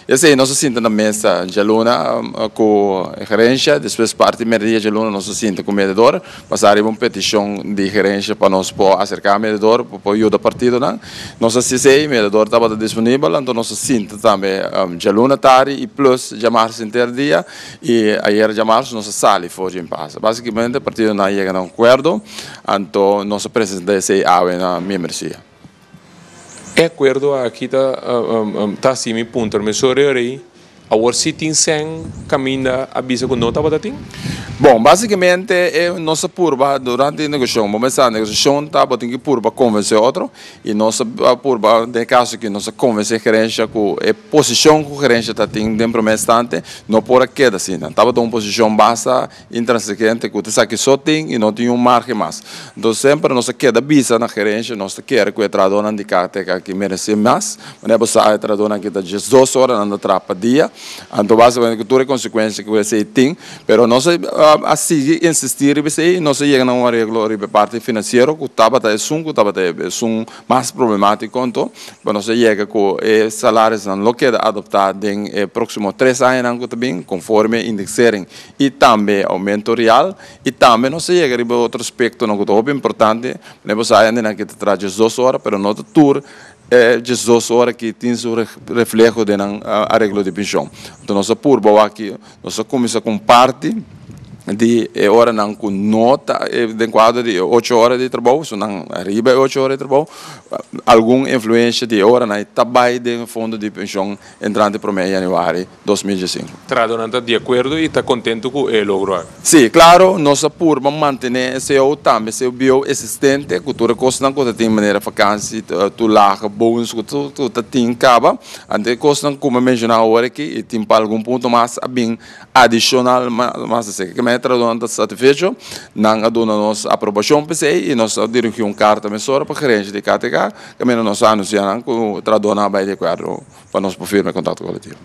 Esei nos a sinta na mesa djaluna ku gerensia, despues parti merdia djaluna nos a sinta ku mediador, pasa riba un petishon di gerensia pa nos por aserká mediador pa por yuda partidonan. Nos a hasi esei, mediador tabata disponibel, anto nos a sinta tambe djaluna tardi i plus djamars henter dia i ayer djamars nos a sali for dje impase. Basikamente partidonan a yega na un akuerdo, anto nos a presenta esei awe na miembresia. E akuerdo aki ta ta hasi mi puntra mi sori ori awor si tin sèn kaminda a bisa ku no tabata tin? Bon, basikamente e nos a purba durante e negoshon, bo mester sa negoshashon ta bo tin ki purba konvensé otro i nos a purba den e kaso aki nos a konvensé gerensha ku e posishon ku gerensha ta tin den promé instante no por a keda asina. Tabata un posishon basta Intransigente ku ta esaki so tin i no tin un margen mas. Entonces semper nos a keda bisa na gerencia nos ta kere ku e trahadornan di KTK aki merece mas. Manera bo sa e trahadornan aki ta 12 ora nan ta traha pa dia. Anto basicamente ku tur e consecuencia ku esei tin. Pero nos a sigui insisti riba esei i nos a yega na un areglo riba e parti financiero ku tabata esun ku tabata esun mas problematico. Anto nos a yega ku e salarisnan lo keda adopta den e proximo 3 añanan ku ta bin conforme indexering i tambe aumento real i tambe nos a yega riba otro aspectonan cu ta hopi importante, manera bo sa hendenan ki ta traha 12 ora pero no ta tur e 12 ora ki tin su refleho den nan areglo di pension. Enton nos a purba wak ki nos a cuminsa cu un parti di e oranan cu no ta den cuadro di e ocho ora di trabou, so nan riba e ocho ora di trabou, algun influencia di e oranan ei ta bay den e fondo di pension entrante prome januari 2015. Tradonan ta di akuerdo i ta kontentu ku e logro aki. Sí, klaro, nos a purba mantené e cao tambe e cao esistente ku tur e kosnan ku ta tin manera fakansi, tulaga, bonus ku tur ku ta tin kaba. Anto e kosnan ku mi a menshoná awor aki i tin pa algun punto mas a bin adishonal mas esaki. Kimen e tradonan ta satisfecho, nan a duna nos aprobashon pa esei i nos a dirigí un karta mesora pa gerensia di KTK kaminda nos a anunsiá nan ku tradonan a bai di akuerdo pa nos por firma e kontakto kolektivo.